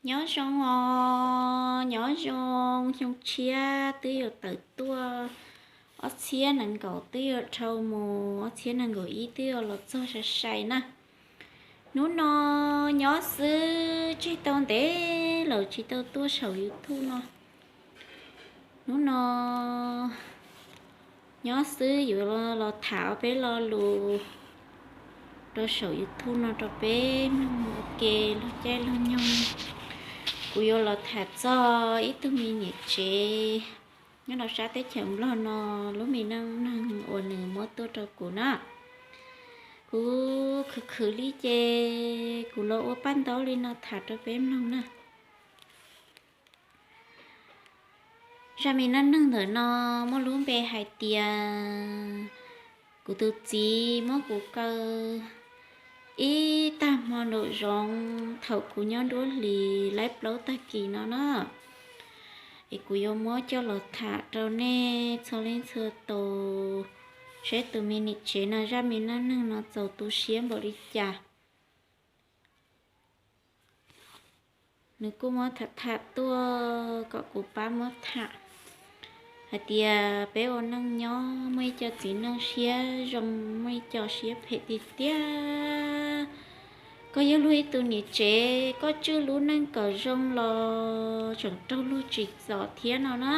Nyob zoo os, nyob zoo, xyoo tshiab twb yuav tawm tuaj, ob txhiab nees nkaum twb yuav dhau mus, ob txhiab nees nkaum ib twb yuav los txog sai sai na. Hnub no nyob xwb, tseg tau ntev lawm tsis tau tuaj saum YouTube no. Hnub no nyob xwb yuav los tham ob peb lo lus rau saum YouTube no rau peb mloog ua ke luag caij luag nyoog. Kuv yuav los tham txog ib tug me niam tsev nyob rau sab teb chaws Nplog no, lub me neej neeg uas nws muab tuaj rau kuv na. Kuv khwv khwv li ces kuv los ua paj ntaub li no tham rau peb mloog na. Zaj me neej neeg ntawm no muaj lub npe hais tias kuv tus txiv muab kuv kaw ib tag hmo nraum zoov thaum kuv nyob nruab hlis laib plaub tag kis no na. Es kuv yuav muab coj los tham rau nej txhua leej txhua tus, saib tus me niam tsev no zaj me neej neeg no txaus tu siab npaum li cas. Nws kuj muab tham tham tuaj kom kuv pab muab tham hais tias peb ua neej nyob muaj ib co txiv neej siab zoo, muaj ib co siab phem tiag tiag. Koj yog luag ib tug niam tsev, koj tswj lub neej kom zoo los tseem raug luag tsim txom thiab no na.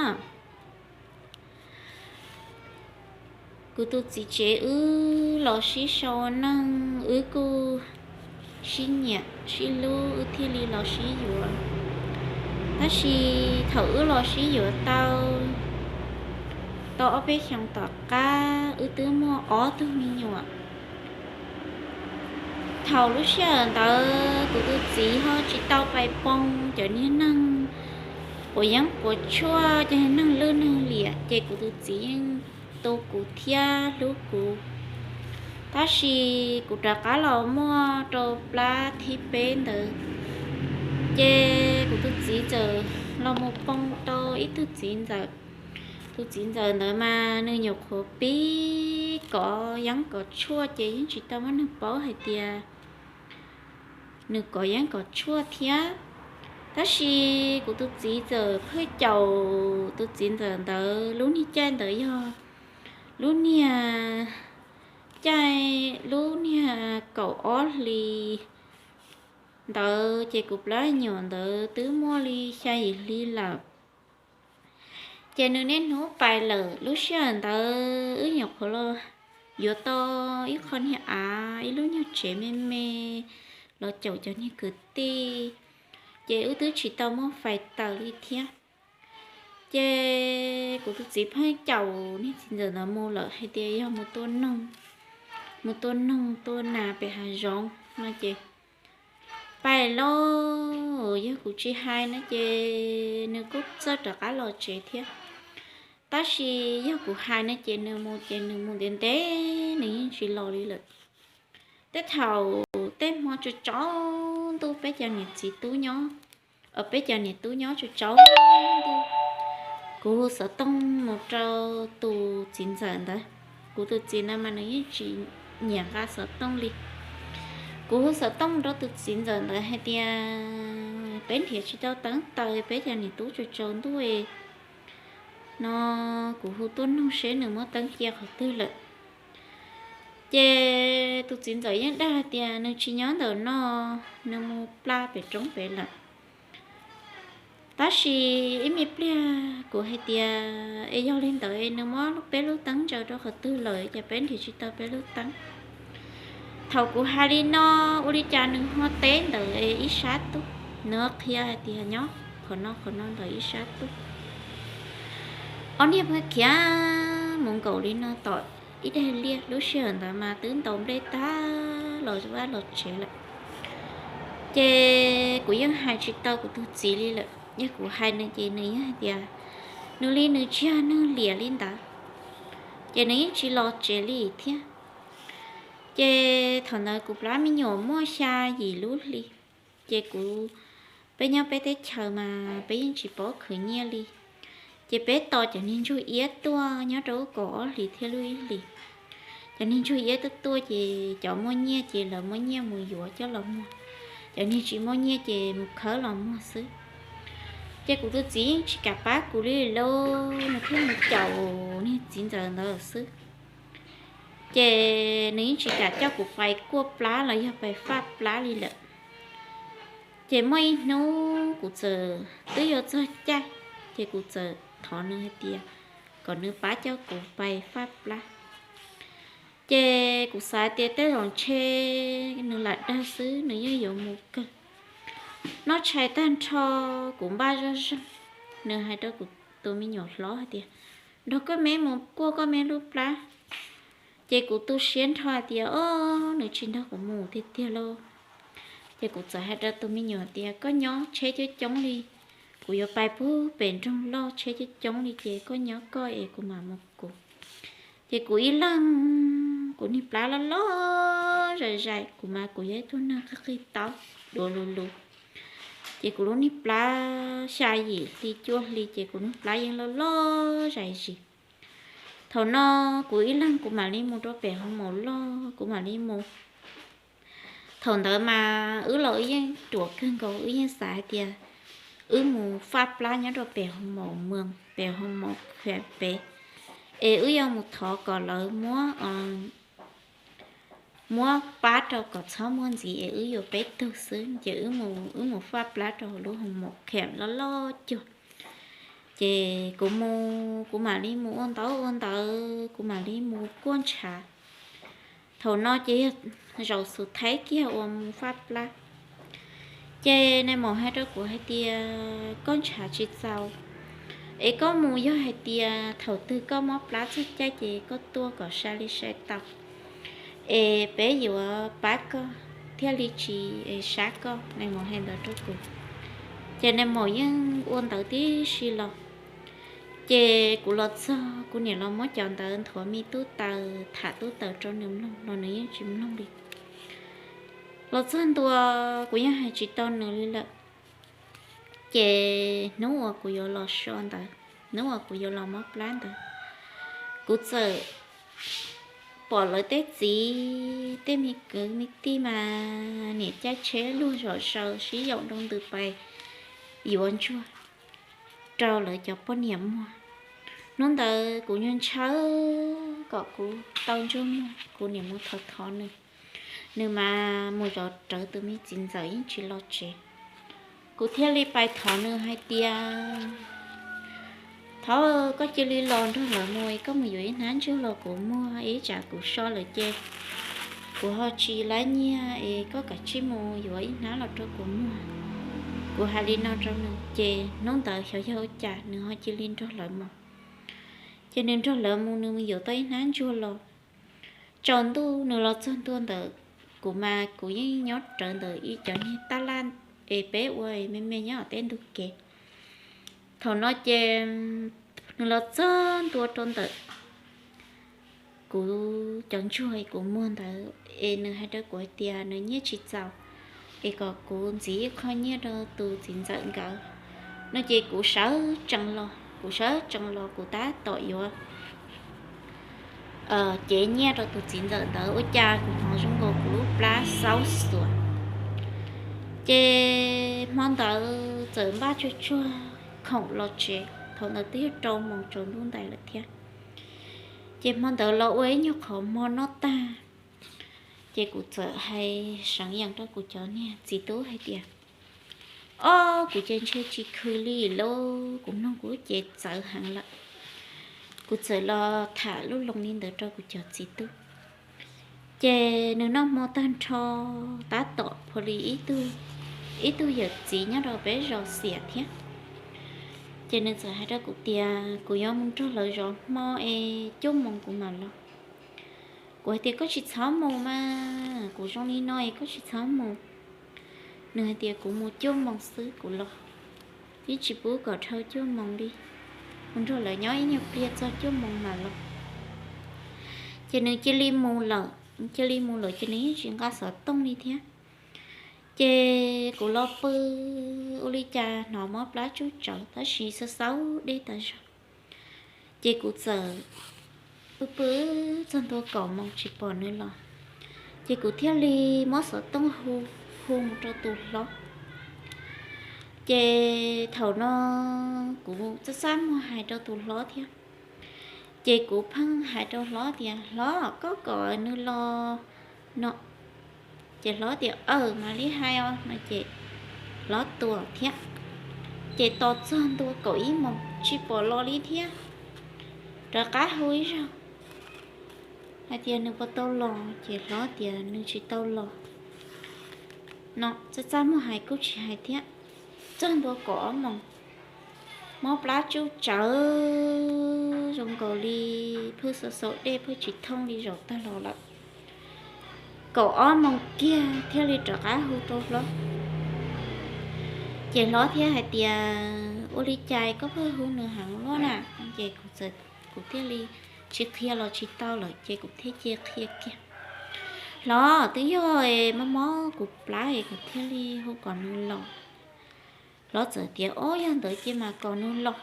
Kuv tus txiv tsev wb los sib sau neej, wb kuj sib nyiam sib hlub, wb thiaj li los sib yuav. Tab sis thaum wb los sib yuav tau tau ob peb xyoos tom qab, wb twb muaj ob tug me nyuam. Thaum lub sij hawm ntawd kuv tus txiv ho tsis tau pais poob cov niag neeg quav yeeb quav tshuaj, cov neeg lwj neeg liam, ces kuv tus txiv yeej tu kuv thiab hlub kuv. Tab sis kuv rov qab los muaj rau plab thib peb ntawd, ces kuv tus txiv txawm los mus poob rau ib tug txiv ntxawm. Tus txiv ntxawm ntawd mas nws nyuam qhuav pib kov yeeb kov tshuaj, ces yeej tsis tau muaj neeg paub hais tias nws kov yeeb kov tshuaj thiab. Tab sis kuv tus txiv txawm pheej caum tus txiv ntxawm ntawd. Lub niag caij ntawd yog lub niag caij lub niag kaum ob hli ntawd, ces kuv plab nyuam ntawd twb muaj li xya yim hli lawm. Ces nws niaj hnub pais lawm. Lub sij hawm ntawd wb nyuam qhuav los yuav tau ib qho niag av, ib lub nyuag tsev me me los caum cov niag kwv tij, ces wb twb tsis tau muaj fais taws li thiab. Ces kuv tus txiv pheej caum niag txiv ntxawm ntawd mus lawm hais tias yog mus tua noog, mus tua noog tua nas pem hav zoov no ces, pais lauj, yog kuv tsis hais no ces nws kuj txawj rov qab los tsev thiab. Tab sis yog kuv hais no ces nws mus ces nws mus ntev ntev, nws yeej tsis los li lawm. Tej thaum tej hmo tsaus tsaus ntuj peb cov niam txiv tub nyob, peb cov niam tub nyob tsaus tsaus ntuj, kuv hu xov tooj mus rau tus txiv ntxawm ntawd. Kuv tus txiv ntawd mas nws yeej tsis nyiam nqa xov tooj li. Kuv hu xov tooj mus rau tus txiv ntxawm ntawd hais tias peb nrhiav tsis tau teeb taws, peb cov niam tub tsaus tsaus ntuj no, kuv hu tuaj nug seb nws muab teeb cia qhov twg lawm. Ces tus txiv ntxawm yeej dag hais tias nws tsis nyob ntawm no, nws mus pla pem roob pem lawm. Tab sis ib me pliag kuv hais tias es yog li ntawd es nws muab peb lub teeb ntsaws rau qhov twg lawm, ces peb nrhiav tsis tau peb lub teeb. Thaum kuv hais li no, ua li cas nws ho teb ntawm ib sab tuj, nws qhia hais tias nyob qhov no qhov no ntawm ib sab tuj. Ob niag pheej khiav mus nkaum li no tom ib daig liaj. Lub sij hawm ntawd mas twb ntaus nplej tag los vaj los tsev lawm. Ces kuv yeej hais tsis tau kuv tus txiv li lawm. Yog kuv hais nws ces nws yeej hais tias nws li nws tsis yog neeg liam li ntawd, ces nws yeej tsis los tsev li thiab. Ces thaum ntawd kuv plab me nyuam muaj xya yim lub hli, ces kuv, peb nyob peb teb chaws mas peb yeej tsis paub khwv nyiaj li. Ces peb tos cov niag ntsuag iab tuaj nyob rau lub kaum ob hlis thiab lub ib hlis. Cov niag ntsuag iab tuaj tuaj ces cov muaj nyiaj ces lawv muab nyiaj mus yuav coj los muag. cov niag tsis muaj nyiaj ces mus khawb los muag xwb. Ces kuv tus txiv yeej tsis kam pab kuv li lauj, nws thiaj mus caum niag txiv ntxawm ntawd xwb. Ces nws yeej tsis kam coj kuv pais kuaj plab los yog pais faj plab li lawm. Ces muaj ib hnub kuv txawm twb yuav txog caij, ces kuv txawm thov nws hais tias kom nws pab coj kuv pais faj plab. Ces kuv xav tias tej zaum ntshe nws lam dag xwb, nws yeej yuav mus kawg. Noj tshais tag nrho, kuv npaj zoj zog, nws hais rau kuv tus me nyuam hlob hais tias, nrog koj me mus kuaj koj me lub plab. Ces kuv tu siab nrho hais tias, o, nws tsis nrog kuv mus tiag tiag lauj. Ces kuv txawm hais rau tus me nyuam tias, koj nyob tsheb coob coob li, kuv yuav pais pug pem nroog loj tsheb coob coob li ces koj nyob koj es kuv mam mus kuv. Ces kuv ib leeg, kuv niag plab loj loj zais zais, kuv mas kuv yog ib tug neeg qig qig taub duav lus lus. Ces kuv lub niag plab xya yim hli cuaj hli ces kuv niag plab yeej loj loj zais zis. Thaum no kuv ib leeg kuv mam li mus rau pem hoo maum loj, kuv mam li mus. Thaum ntawd mas wb los wb yeej ruam kawg nkaus, wb yeej xav hais tias wb mus faj plab nyob rau pem hoo maum mws, pem hoo maum kha pem, es wb yuav mus thov kom lawv muab, muab pab rau kom txhob muaj ntxiv es wb yuav peb tug xwb. Ces wb mus, wb mus faj plab rau hauv lub hoo maum kha loj loj cuag. Ces kuv mus, kuv mam li mus ua ntaub ua ntawv, kuv mam li mus kuaj ntshav. Thaum no ces yog zaum xub thaib kiag uas mus faj plab. Ces nais maum hais rau kuv hais tias, koj ntshav tsis txaus, es koj mus yog hais tias thaum twg koj mob plab txog caij ces koj tuaj kom sai li sai tau, es peb yuav pab koj thiaj li tsis sab koj. Nais maum hais ntawd rau kuv, ces nais maum yeej ua ntawd tib si los. Ces kuv los txog, kuv niam los muab cov ntawd nthuav me tub taws, tham tub taws rau nws mloog los nws yeej tsis mloog li. Los txog ntua, kuv yeej hais tsis tau nws li lawm. Ces hnub uas kuv yuav los so ntawd, hnub uas kuv yuav los mob plab ntawd, kuv txawm pom lawv tej txiv tej me kwv me tij mas niam caij tsheb luag zom zaws sib yaum nroo ntws pais yuav ntsuag rau lawv cov poj niam muag. Hnub ntawd kuv ntshaw ntshaw kom kuv tau ntsuag muag, kuv niam mus thov thov nws, nws mas mus zov rawv tus me txiv ntxawm yeej tsis los tsev. Kuv thiaj li pais thov nws hais tias, thov koj cia li los nrog lawv mus es koj mus yuav ib hnab ntsuag los kuv muag, ib tsam kuv so lawm ces kuv ho tsis lab nyiaj es koj kav tsij mus yuav ib hnab los rau kuv muag. Kuv hais li no rau nws ces hnub ntawd xyov yog ua cas nws ho cia li nrog lawv mus. Ces nws nrog lawv mus, nws mus yuav tau ib hnab ntsuag los. Tsaus ntuj nws los txog ntua ntawm kuv mas kuv yeej nyob rawv ntawm ib cov niag tab laj es peb ua me me nyob teb ntug kev. Thaum no ces nws los txog ntua rau ntawm kuv cov ntsuag es kuv muag ntawd es nws hais rau kuv hais tias nws nyiaj tsis txaus es kom kuv ntxiv ib qho nyiaj rau tus txiv ntxawm nkawd no ces kuv sawv tsees los, kuv sawv tsees los kuv tab tom yuav cev nyiaj rau tus txiv ntxawm ntawd ua cas kuv hnov zoo nkaus kuv lub plab xaub xuas. Ces hmo ntawd txawm npaj tsuag tsuag khoom los tsev, thaum ntawd twb yog rau moos tsaus ntuj ntais lawm thiab. Ces hmo ntawd los ua ib nyuag qhov hmo noj tag, ces kuv txawm hais seev yees rau kuv cov niag txiv tub hais tias, ob, kuv ces ntshe tsis khw li lauj, kuv mloog kuv ces txawv heev lawm. Kuv txawm los tham lub loo li ntawd rau kuv cov txiv tub. Ces nws noj hmo tag nrho, tab tom pha li ib tug, ib tug yawm txiv nyob rau peb zos xiam thiab. Ces nws txawm hais rau kuv tias kuv yuav mus nrog lawv zov hmo es cuaj moos kuv mam los. Kuv hais tias koj tsis txhob mus mas, kuv zoo li no es koj tsis txhob mus. Nws hais tias kuv mus cuaj moos xwb kuv los, yeej tsis pub kom dhau cuaj moos li, mus nrog lawv nyob ib nyuag pliag txog cuaj moos mam los. Ces nws cia li mus lawm, cia li mus lawm ces nws yeej tsis nqa xov tooj li thiab. Ces kuv los pw, ua li cas hnov mob plab tsuj tsawv tab sis xaub xaub dej tas zog. Ces kuv txawm pw pw txog ntua kaum moos tsis pom nws los. Ces kuv thiaj li muab xov tooj hu, hu mus rau tus hlob. Ces thaum no kuv txaj txaj muag hais rau tus hlob thiab, ces kuv pheej hais rau hlob tias, Hlob, koj kom nws los no. Ces hlob tias, Aw, mam li hais os no ces hlob tuaj thiab. Ces tos txog ntua kaum ib moos tsis pom los li thiab. Rov qab hu ib zaug hais tias, Nws puas tau los? Ces hlob tias, Nws tsis tau los no. Txaj txaj muag hais kuj tsis hais thiab. Txog ntua kaum ob moos, mob plab tsuj tsawv zoo nkaus li phwj xaus xaus dej phwj tsis thooj li zaum tag los lawm. Kaum ob moos kiag thiaj li rov qab hu rau hlob. Ces hlob thiaj hais tias, Ua li cas koj pheej hu nws heev luaj na? Ces kuv thiaj li tsis qhia los tsis tau lawm ces kuv thiaj cia qhia kiag, Hlob, twb yog mob mob kuv plab es kuv thiaj li hu kom nws los. Hlob txawm tias, Ob, yog ntawd ces mas kom nws los.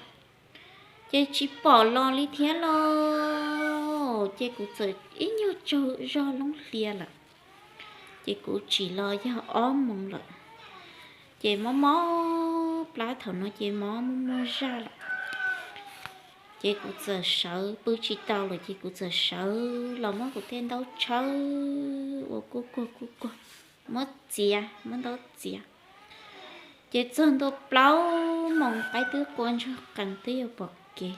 Ces tsis pom los li thiab lauj. Ces kuv txawm ib nyuag tsaug zog loob hlias lawm. Ces kuv tsim los yog ob moos lawm. Ces mob mob plab thaum no ces mob muaj muaj zaj lawm. Ces kuv txawm sawv pw tsis tau lawm ces kuv txawm sawv los muab kuv tej ntaub tshawb ua kuj kuag kuj kuag, muab txiav, muab ntaub txiav. Ces txog ntua plaub moos qaib twb qua ntsuag qees twb yuav pom kev.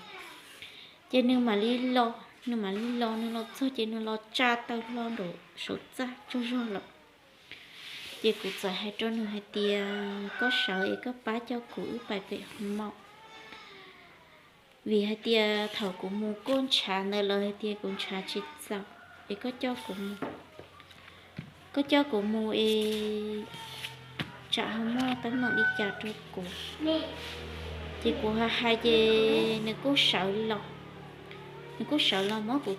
Ces nws mam li los, nws mam li los, nws los txog ces nws los tsa taw hlo nraum saum txaj tsaug zog lawm. Ces kuv txawm hais rau nws hais tias, Koj sawv es koj pab coj kuv wb pais pem hoo maum. Vim hais tias thaum kuv mus kuj ntshav ntawd lawv hais tias kuv ntshav tsis txaus, es koj coj kuv mus, koj coj kuv mus es tsam ho muaj teeb meem li cas rau kuv. Ces kuv hais hais ces nws kuj sawv los, nws kuj sawv los muab kuv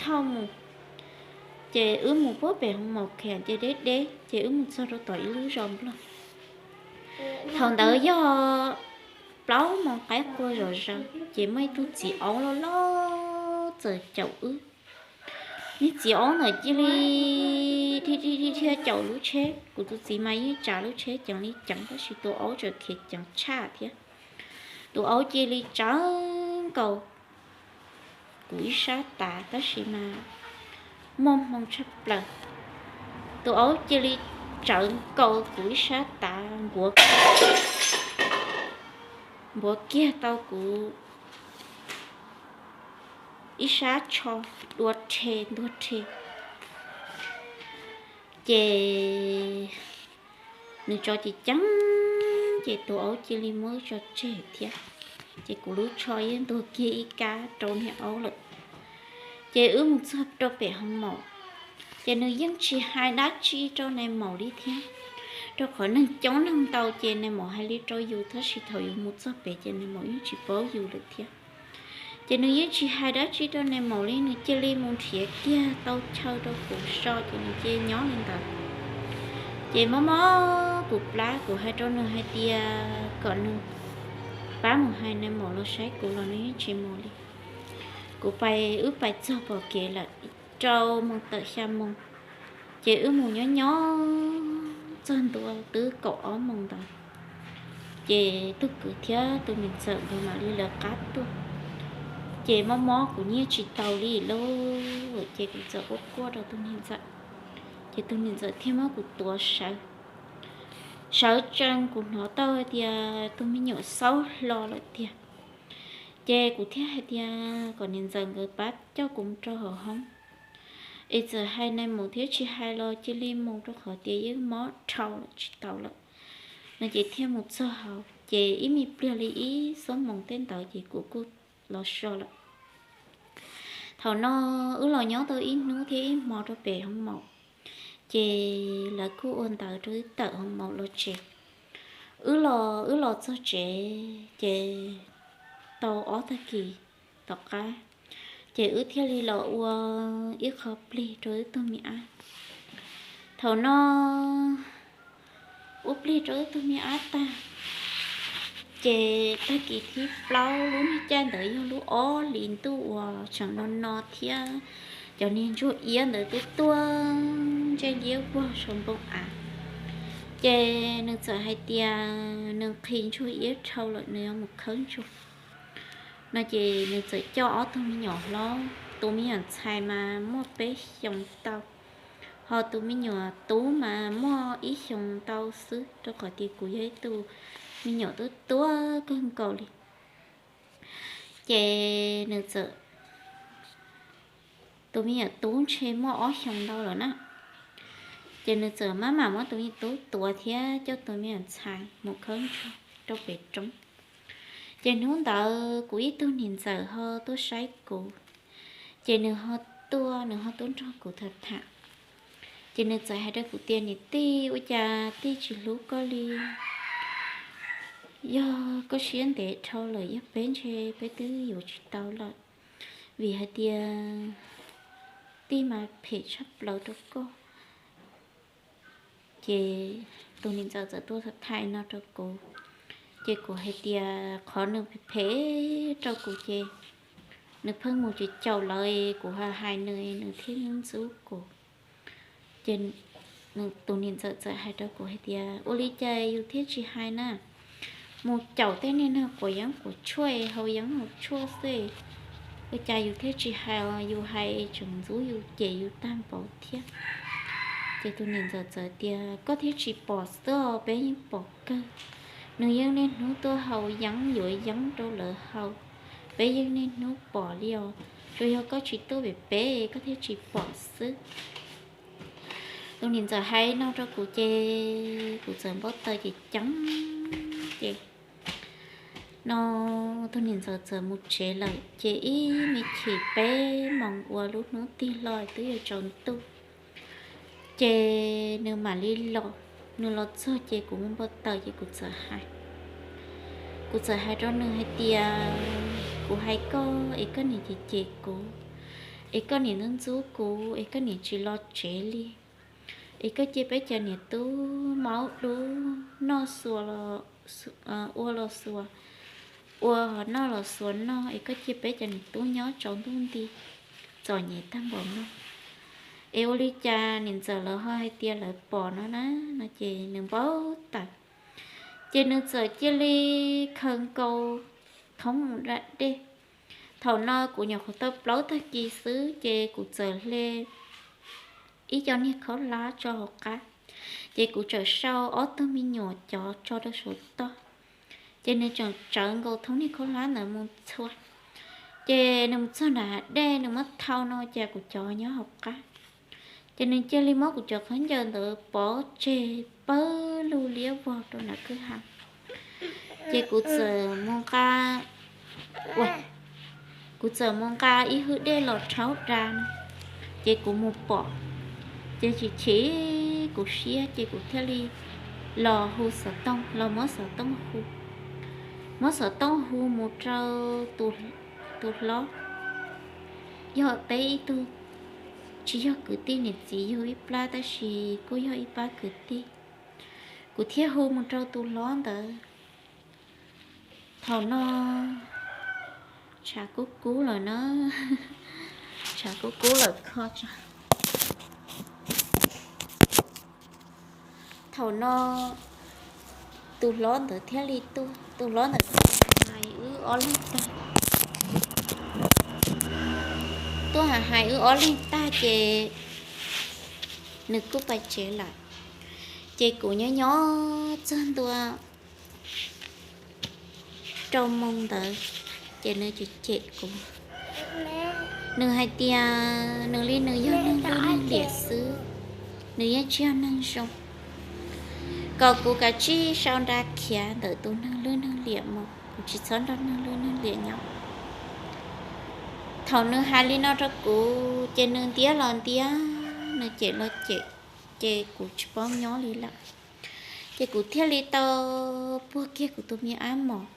thauj mus. Ces wb mus puag pem hoo maum khiav ces deb deb ces wb mus txog rau tom ib lub zos nplog. Thaum ntawd yog plaub moos qaib qua zom zaws ces muaj ib tug txiv aub loj loj txawm caum wb. Niag txiv aub ntawd cia li dhia dhia caum lub tsheb, kuv tus txiv mas yeej tsav lub tsheb ceev li ceev tab sis tus aub tseem khiav ceev tshaj thiab. Tus aub cia li tsawv nkaus kuv ib sab tav tab sis mas muaj hmoo tshaj plaws. Tus aub cia li tsawv nkaus kuv ib sab tav npuav, npuav kiag tau kuv ib sab tsho dua rhe ntuag rhe. Ces nws tso ces ceeb, ces tus aub cia li muab wb tso tseg thiab. Ces kuv lub tsho yeej ntuag kiag ib kab rau niag aub lawm. Ces wb mus txog rau pem hoo maum, ces nws yeej tsis hais dab tsi rau nais maum li thiab, rau qhov neeg coob neeg ntau ces nais maum hais li rau yus tab sis thaum yus mus txog pem ces nais maum yeej tsis paub yus lawm thiab. Ces nws yeej tsis hais dab tsi rau nais maum li, nws cia li mus nrhiav kiag tau chaw rau kuv so ces nws cia li nyob li ntawd. Ces mob mob kuv plab, kuv hais rau nws hais tias kom nws pab mus hais nais maum los saib kuv los nws yeej tsis mus li. Kuv pais, wb pais txog pom kev lawm rau moos tawm xya moos, ces wb mus nyob nyob txog ntua twb kaum ob moos ntawd, ces tug kwv thiab tus niam ntxawm nkawd mam li lawv qab tuaj. Ces mob mob kuv nyiaj tsis tau li lauj, ces kuv txawm quaj quaj rau tus niam ntxawm, ces tus niam ntxawm thiaj muab kuv tuav sawv. Sawv tsees kuv hnov tau hais tias tus me nyuam xaub hlo lawm tiag. Ces kuv thiaj hais tias kom niam ntxawm nkawd pab coj kuv mus rau hauv hoob, es txawm hais nais maum thiab tsis hais los cia li mus rau qhov tias yeej mob dhau lawm tsis tau lawm no. Ces thiaj mus txog hauv ces ib me pliag li ib xuab moos tej ntawd ces kuv kuj los so lawm. Thaum no wb los nyob tau ib hnub thiab ib hmo rau pem hoob maum, ces lawv kuj ua ntawv rau wb tawm hoob maum los tsev. Wb los, wb los txog tsev ces tau ob tag kis tom qab, ces wb thiaj li los ua ib qho plig rau wb tug me ab. Thaum no ua plig rau wb tug me ab tag, ces tag kis thib plaub lub niag caij ntawd yog lub ob hlis ntuj uas tseem no no thiab cov niag ntsuag iab ntawd twb tuaj ntsej liab vog saum npoo av. Ces nws txawm hais tias nws nqhis ntsuag iab dhau lawm, nws yuav mus khawb ntsuag no. Ces nws txawm coj ob tug me nyuam hlob, tus me nyuam ntxhais mas muaj peb xyoos ntau, ho tus me nyuam tub mas muaj ib xyoos ntau xwb, rau qhov tias kuv yog ib tug me nyuam tuab tuab kawg nkaus li. Ces nws txawm, tus me nyuam tub ntshe muaj ob xyoos ntau lawm na. Ces nws txawm maj mam muab tus me nyuam tub tuav thiab coj tus me nyuam ntxhais mus khawb ntsuag rau pem roob. Ces hnub ntawd kuv ib tug niam ntxawm ho tuaj saib kuv, ces nws ho tuaj, nws ho tuaj nrog kuv tham tham. Ces nws txawm hais rau kuv tias, niam tij, ua cas tij tsis hlub koj li? Yog koj siab ntev dhau lawm, yog peb ntshe peb twb yuav tsis tau lawm, vim hais tias tij mas phem tshaj plaws rau koj. Ces tus niam ntxawm txawm tuaj tham no rau kuv, ces kuv hais tias qhov nws phem phem rau kuv ces nws pheej mus caum caum lawv, kuv hais nws, nws thiaj ntxub kuv. Ces tus niam ntxawm txawm hais rau kuv hais tias, ua li cas yus thiaj tsis hais na? Mus caum tej niag neeg quav yeeb quav tshuaj, haus yeeb haus tshuaj xwb, ua cas yus thiaj tsis hais, yus hais tseem ntxub yus, cem yus tag npaum thiab. Ces tus niam ntxawm txawm tias, koj thiaj tsis pom xwb os, peb yeej pom kawg. Nws yeej niaj hnub tuaj haus yeeb, yuav yeeb rau lawv haus, peb yeej niaj hnub pom li os. Tsuas yog koj tsis tuaj pem peb, koj thiaj tsis pom xwb. Tus niam ntxawm hais no rau kuv ces kuv txawm npau taws ces ceeb. Ces no tus niam ntxawm txawm mus tsev lawm, ces ib me chim peb moos uas lub hnub tig hlo twb yuav tsaus ntuj, ces nws mam li los. Nws los txog ces kuv mus npau taws ces kuv txawm hais, kuv txawm hais rau nws hais tias, kuv hais koj es koj niam cem cem kuv, es koj niam ntxub ntxub kuv, es koj niam tsis los tsev li, es koj cia peb cov niam tub maub dub noj xuas los, ua los xuas, ua noj los xuas noj, es koj cia peb cov niam tub nyob tsaus ntuj nti txom nyem tag npaum no. Es ua li cas niam ntxawm lawv ho hais tias lawv pom no na? No ces nws npau taws, ces nws txawm cia li khaws nkaus thoob mus da dej. Thaum no kuv nyuam qhuav tau plaub tag kis xwb, ces kuv txawm hle ib co niag khaub hlab tso hauv qab, ces kuv txawm sau ob tug me nyuam cov tso rau saum toj, ces nws tseem tsawv nkaus thoob niag khaub hlab ntawd mus txhua. Ces nws mus txog nram hav dej, nws muab thau no cas kuv cov nyob hauv qab. Ces nws cia li muab kuv cov khaub ncaws ntawd pov tseg pawg lug liab vog rau nram kwj ha. Ces kuv txawm mus nqa, ua, kuv txawm mus nqa ib hwj dej los rhaub da no, ces kuv mus pom, ces chim chim kuv siab ces kuv thiaj li los hu xov tooj, los muab xov tooj hu, muab xov tooj hu mus rau tus hlob, yog peb ib tug, tsis yog kwv tij niam txiv yug ib plab tab sis kuj yog ib pab kwv tij. Kuv thiaj hu mus rau tus hlob ntawd. Thaum no tshav kub kub lawm na, tshav kub kub lawm kho tso. Thaum no tus hlob ntawd thiaj li tuaj, tus hlob ntawd tuaj hais wb ob leeg tag, tuaj hais wb ob leeg tag ces nws kuj pais tsev lawm. Ces kuv nyob nyob txog ntua rau moo ntawd, ces nws cem cem kuv. Nws hais tias nws li nws yog neeg lwj neeg liam xwb, nws yeej tsis yog neeg zoo, kom kuv kav tsij sau nra khiav ntawm tus neeg lwj neeg liam mus, kuv tsis txhob nrog neeg lwj neeg liam nyob. Thaum nws hais li no rau kuv ces nws ntiab los ntiab, nws cem los cem, ces kuv tsis paub nyob li lawm. Ces kuv thiaj li tau puag kiag kuv tus me ab mos,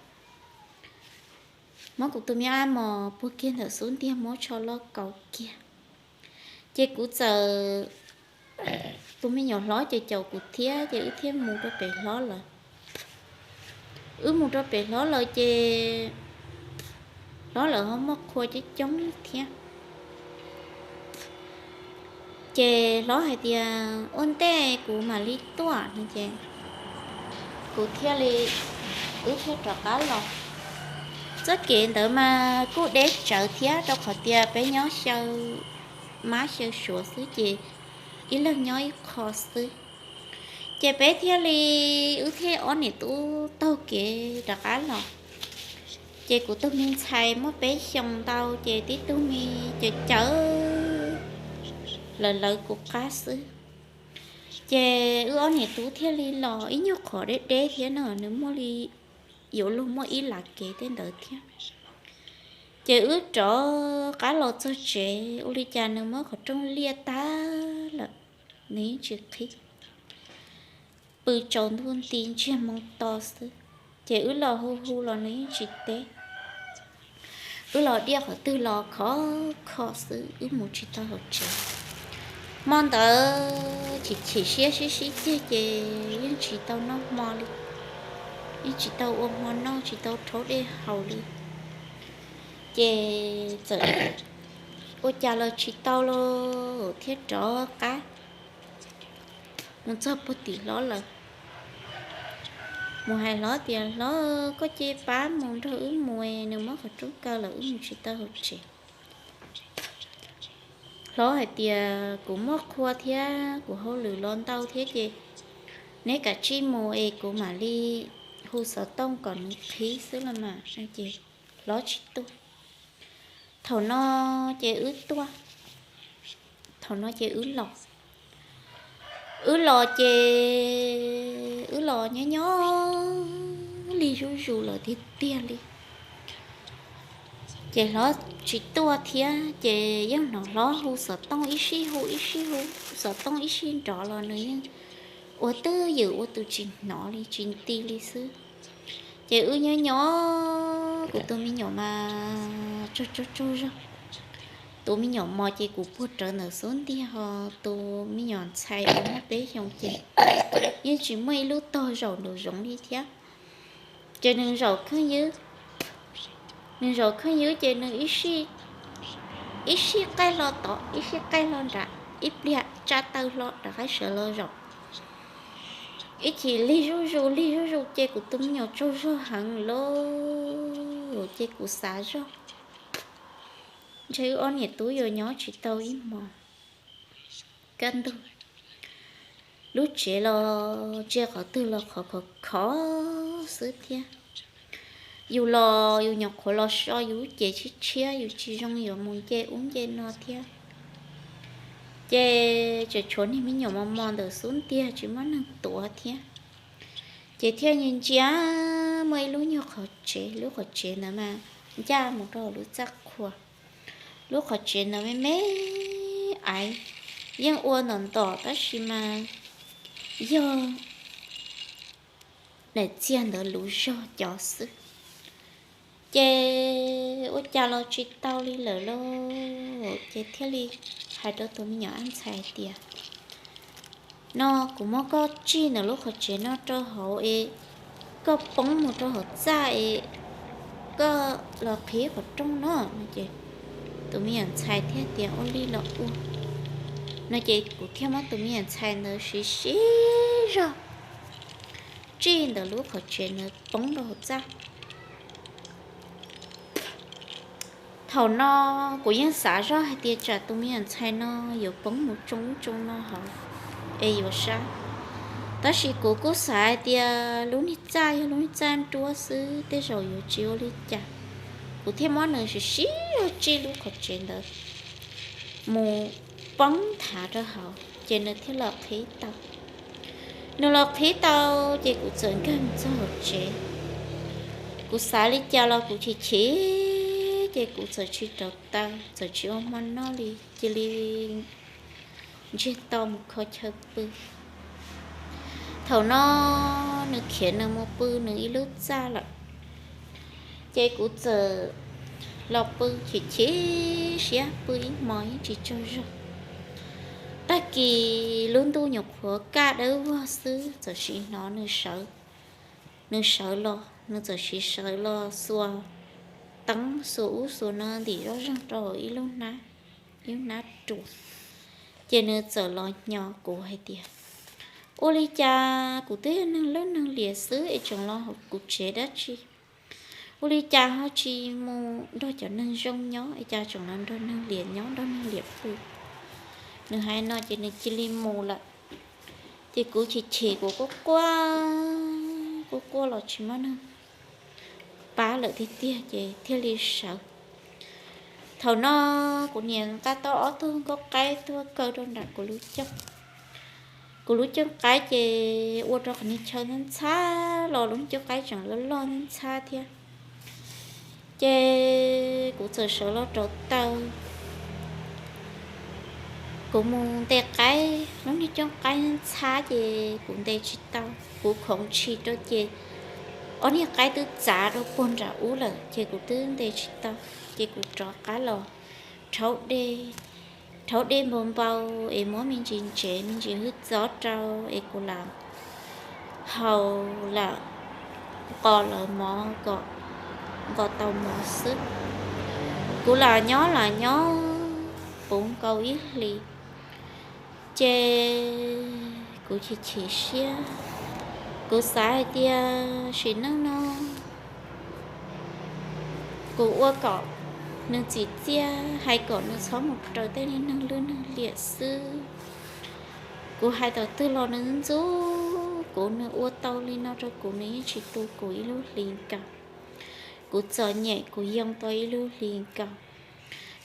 muab kuv tus me ab mos puag kiag ntawm xub ntiag, muab tsho loj kauv kiag. Ces kuv txawm, tus me nyuam hlob ces caum kuv thiab, ces wb thiaj mus rau pem hlob lawm. Wb mus rau pem hlob lawm ces hlob lawm ho muaj qhua coob coob thiab. Ces hlob hais tias ua ntej kuv mam li tuaj no ces Kuv thiaj li, wb thiaj rov qab los. Txoj kev ntawd mas kuj deb tsawv thiab, rau qhov tias peb nyob xyaw mab xyaw suav xwb ces ib leeg nyob ib qho xwb. Ces peb thiaj li, wb thiaj ob niam tub taug kev rov qab los. Ces kuv tus me ntxhais muaj peb xyoos ntau, ces tib tug me cawv cawv lawv lawv kuv qab xwb. Ces wb ob niam tub thiaj li los ib nyuag qhov deb deb thiab no, nws muaj li yuav luag muaj ib lav kev tej ntawd thiab. Ces wb rov qab los txog tsev, ua li cas nws muab qhov rooj liaj tag lawm, nws yeej tsis qhib. Pw tsaus ntuj nti ntsiag moo to xwb, ces wb los hu hu los nws yeej tsis teb. Wb los diaj qhov twg los khov kho xwb, wb mus tsis tau hauv tsev. Hmo ntawd chim chim siab sib sib ceg ces yeej tsis tau noj hmo li, yeej tsis tau ua hmo noj, tsis tau rhaub dej haus li. Ces txawm ua cas los tsis tau los thiaj rov qab mus txog puag tim hlob lawm, mus hais hlob tias, Hlob, koj cia pab mus nrog wb mus, nws muab qhov rooj kaw lawm, wb mus tsis tau hauv tsev. Hlob hais tias, Kuv muaj qhua thiab kuv hauj lwm los ntau thiab ces neb kav tsij mus es kuv mam li hu xov tooj kom nws qhib xwb los mas. Ces hlob tsis tuaj. Thaum no ces wb tuaj, thaum no ces wb los, wb los ces wb los nyob nyob lig zuj zus lawm tiag tiag li. Ces hlob tsis tuaj thiab ces yeej hnov hlob hu xov tooj ib sij hu ib sij hu, xov tooj ib sij nrov los nws yeej ua twj ywm ua tus tsis hnov li tsis nti li xwb. Ces wb nyob nyob kuv tus me nyuam mas tsaug tsaug tsaug zog. Tus me nyuam mos ces kuv puag rawv ntawm xub ntiag ho, tus me nyuam ntxhais uas muaj peb xyoos ces yeej tsis muaj ib lub tog zaum nraum zoov li thiab. Ces nws zaum kheej ywb, nws zaum kheej ywb ces nws ib sij qaij hlo tod ib sij qaij hlo nram, ib pliag tsa taw hlo rov qab sawv los zaum. Ib chim lig zuj zus lig zuj zus ces kuv tus me nyuam tsaug zog heev lawm ces kuv xav zog ntshe wb ob niam tub yuav nyob tsis tau ib hmos kaj ntug. Lub tsev los ntsia qhov twg los khov khov khov xwb thiab. Yus los yus nyuam qhuav los so yus lub cev tshiab tshiab, yus tsis zoo yuav mus nce ub nce no thiab. Ces tseem tshuav niag me nyuam mos mos ntawm xub ntiag tsis muaj neeg tuav thiab. Ces thiaj ntsia muaj ib lub nyuag qhov tsev, lub qhov tsev ntawd mas ncaj mus rau lub txaj qhua. Lub qhov tsev ntawd me me aiv, yeej ua ntom ntom tab sis mas yog daim txiag ntawd luv zog cov xwb. Ces ua cas los tsis tau li lawm lauj, ces thiaj li hais rau tus me nyuam ntxhais tias, No kuv muab koj tsij ntawm lub qhov tsev no rau hauv es koj poob mus rau hauv txaj es koj los qhib qhov rooj no. Ces tus me nyuam ntxhais thiaj tias, Ua li los ua. No ces kuv thiaj muab tus me nyuam ntxhais ntawd siv siv zog tsij ntawm lub qhov tsev ntawd poob rau hauv txaj. Thaum no kuv yeej xav zoj hais tias tsam tus me nyuam ntxhais no yuav poob mus tsoo ub tsoo no hauv es yuav sab. Tab sis kuv kuj xav hais tias lub niag txaj yog lub niag txaj nruab xwb, tej zaum yuav tsis ua li cas. Kuv thiaj muab nws siv siv zog tsij lub qhov tsev ntawd mus poob nthav rau hauv ces nws thiaj los qhib tau. Nws los qhib tau ces kuv txawm nkag mus txog hauv tsev. Kuv xav li cas los kuv chim chim ces kuv txawm tsis rauv taws, txawm tsis ua hmo noj li, cia li ntsiag to mus kho chaw pw. Thaum no nws khiav nws mus pw nws ib lub txaj lawm. Ces kuv txawm los pw chim chim siab pw ib hmo yeej tsis tsaug zog. Tag kis lub ntuj nyuam qhuav kaj dawb vog xwb txawm sim hnov nws sawv, nws sawv los, nws txawm sim sawv los xuas teeb xuas ub xuas no ntim zoj zeeg rau hauv ib lub hnab, ib lub hnab ruas. Ces nws txawm los hnyos kuv hais tias, Ua li cas kuv twb yog neeg lwj neeg liam xwb es tseem los hauv kuv tsev dab tsi? Ua li cas ho tsis mus nrog cov neeg zoo nyob es cas tseem los nrog neeg liam nyob, nrog neeg liam pw? Nws hais no ces nws cia li mus lawm. Ces kuv chim chim kuv quaj quaj, quaj quaj los tsis muaj neeg pab lawm tiag tiag ces thiaj li sawv. Thaum no kuv niam nqa tau ob tug nkauj qaib tuaj kaw rau nram kuv lub cooj. Kuv lub cooj qaib ces ua rau qhov niag chaw ntxhab ntxhab los lub cooj qaib tseem loj loj ntxhab ntxhab thiab. Ces kuv txawm sawv los rauv taws, kuv mus ntes qaib, lub niag cooj qaib ntxhab ces kuv ntes tsis tau, kuv khoov tshis rau ces ob niag qaib twb txav rau puag nram ub lawm ces kuv twb ntes tsis tau. Ces kuv rov qab los rhaub dej, rhaub dej npau npau es muab me ntsis ntsev me ntsis hwj txob rau es kuv lam haus lam nqos lawv mov kom nqos tau mov xwb. Kuv lam nyob lam nyob puv nkaus ib hlis, ces kuv chim chim siab, kuv xav hais tias sim neej no kuv ua kom nws txim txiaj, hais kom nws txhob mus raws tej neeg lwj neeg liam xwb. Kuv hais thaum twg los nws ntxub kuv, nws ua tau li no rau kuv, nws yeej tsis tu kuv ib lub hlis nkaus. Kuv txom nyem kuv yoo tau ib lub hlis nkaus.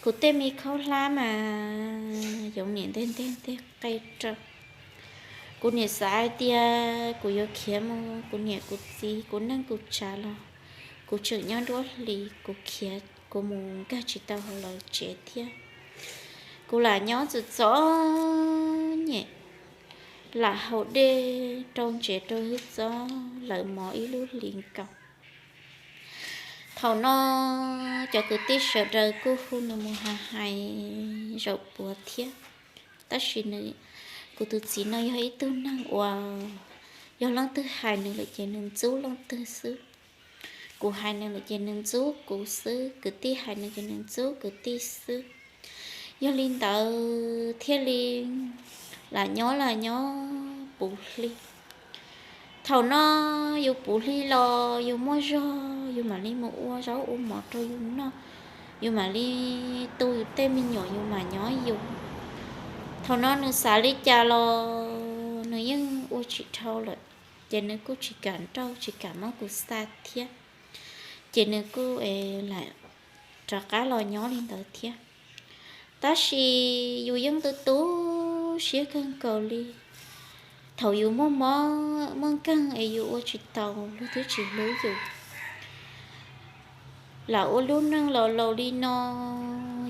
Kuv tej me khaub hlab mas yoov niam nteg nteg nteg qe rau. Kuv niam xav hais tias kuv yuav khiav mus, kuv niam kuv txiv kuv neej kuv tsav los kuv tseem nyob nruab hlis, kuv khiav kuv mus nkag tsis tau hauv lawv tsev thiab. Kuv lam nyob txom txom nyem, lam haus dej rau ntsev rau hwj txob lawv mov ib lub hlis nkaus. Thaum no cov kwv tij sawv daws kuj hu nws mus hais hais zaum puav thiab. Tab sis nws, kuv tus txiv no yog ib tug neeg uas yog leej twg hais nws lawm ces nws ntxub leej twg xwb. Kuv hais nws lawm ces nws ntxub kuv xwb, kwv tij hais nws ces nws ntxub kwv tij xwb. Yog li ntawd thiaj li lam nyob lam nyob puv hli. Thaum no yus puv hli los yus muaj zog yus mam li mus ua zaub ua mov rau yus noj, yus mam li tu yus tej me nyuam yus mam nyob yus. Thaum no nws xav li cas los nws yeej ua tsis dhau lawm, ces nws kuj tsis kam nrauj tsis kam muab kuv xa thiab, ces nws kuj lam rov qab los nyob li ntawd thiab. Tab sis yus yeej tu tu siab kawg nkaus li. Thaum yus muaj mob muaj nkeeg es yus ua tsis tau, luag twb tsis hlub yus. Lam ua lub neej laus laus li no,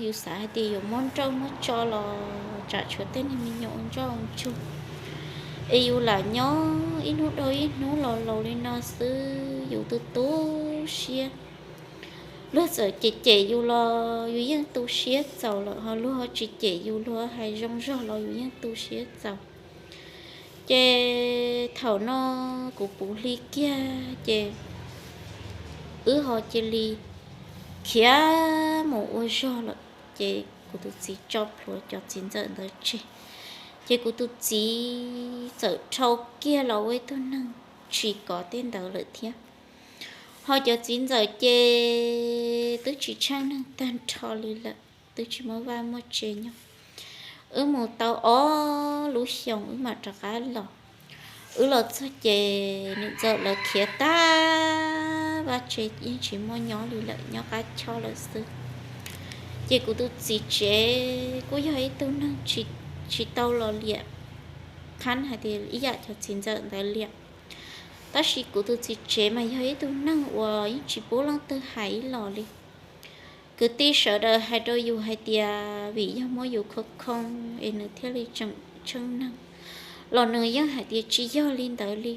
yus xav hais tias yuav muab nrauj muab tso los tsam tshuav tej niag me nyuam ua ntsoj ua ntsuag, es yus lam nyob ib hnub dhau ib hnub laus laus li no xwb, yus tu tu siab. Luag txawm cem cem yus los yus yeej tu siab txaus lawm, ho luag tsis cem yus, luag hais zoo zog los yus yeej tu siab txaus. Ces thaum no kuv puv hli kiag ces wb ho cia li khiav mus ua zog lawm, ces kuv tus txiv tso plhuav cov txiv ntxawm ntawd tseg. Ces kuv tus txiv txawm dhau kiag los ua ib tug neeg tsis kov tej ntawd lawm thiab. Ho cov txiv ntxawm ces twb tsis tsheej neeg tag nrho li lawm, twb tsis muaj vaj muaj tse nyob. Wb mus tau ob lub xyoos wb mam rov qab los. Wb los txog ces niam ntxawm lawv khiav tag, vaj tse yeej tsis muaj nyob li lawm, nyob qab choj lawm xwb. Ces kuv tus txiv tsev kuj yog ib tug neeg tsis tau los liam qhab hais tias ib yam cov txiv ntxawm ntawd liam. Tab sis kuv tus txiv tsev mas yog ib tug neeg uas yeej tsis pub leej twg hais ib los li. Kwv tij sawv daws hais rau yus hais tias vim yog muab yus khoo khoo es nws thiaj li tseem tsheej neeg, los nws yeej hais tias tsis yog li ntawd li.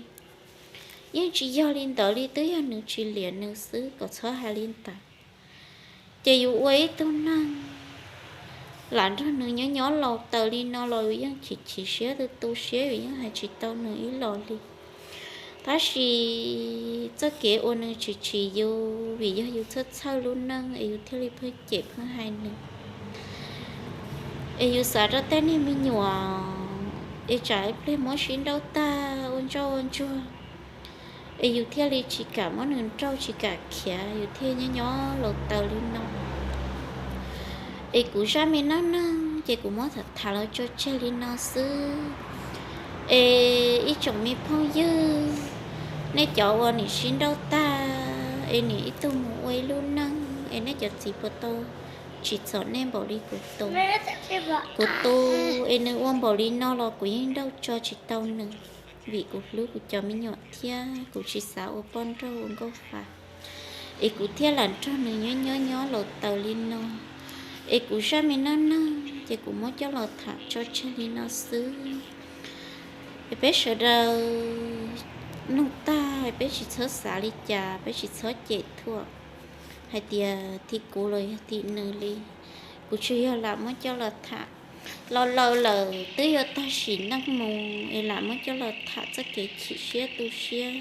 Yeej tsis yog li ntawd li, twb yog nws tsis liam nws xwb, kom txhob hais li ntawd. Ces yus ua ib tug neeg lam nrog nws nyob nyob laus taws li no los yus yeej chim chim siab tu tu siab, yus yeej hais tsis tau nws ib los li. Tab sis txoj kev uas nws tsis tsim yus vim yog yus txhawj txhawj lub neej es yus thiaj li pheej cem pheej hais nws. Es yus xav rau tej niag me nyuam Es tsam ib pliag muab sib nrauj tag ua ntsoj ua ntsuag, es yus thiaj li tsis kam muab nws nrauj tsis kam khiav, yus thiaj nyob nyob laus taws li no. Es kuv zaj me neej neeg ces kuv muab tham tham los tso tseg li no xwb. Es ib tsoom me phooj ywg, nej cov uas nim sib nrauj tag es nim ib tug mus ua ib lub neej es nej cov txiv puas tau tsim txom nej npaum li kuv tus? Kuv tus es nws ua npaum li no los kuv yeej nrauj tso tsis tau nws, vim kuv hlub kuv cov me nyuam thiab kuv tsis xav ua poj nrauj ua nkauj fa. Es kuv thiaj lam nrog nws nyob nyob nyob laus taws li no. Es kuv zaj me neej neeg ces kuv muab coj los tham tso tseg li no xwb. Es peb sawv daws mloog tag peb tsis txhob xav li cas, peb tsis txhob cem thuam hais tias thim kuv los yog thim nws li. Kuv tsuas yog lam muab coj los tham. Los laus lawm twb yuav tag sim neej mus es lam muab coj los tham txoj kev chim siab tu siab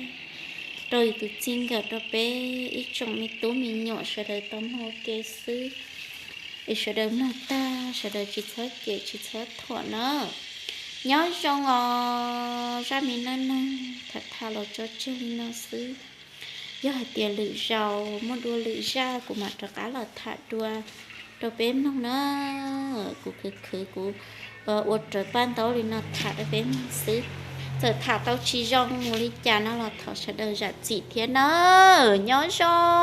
rau yus tus txij nkawm rau peb ib tsoom me tub me nyuam sawv daws tau mloog ua ke xwb. Es sawv daws mloog tag sawv daws tsis txhob cem tsis txhob thuam na. Nyob zoo os, zaj me neej neeg tham tham los tso tseg li no xwb. Yog hais tias lwm zaus muaj dua lwm zaj kuv mam rov qab los tham dua rau peb mloog na. Kuv khwv khwv kuv ua rawv paj ntaub li no tham rau peb mloog xwb. Txawm tham tau tsis zoo mus li cas no los thov sawv daws zam txim thiab na. Nyob zoo.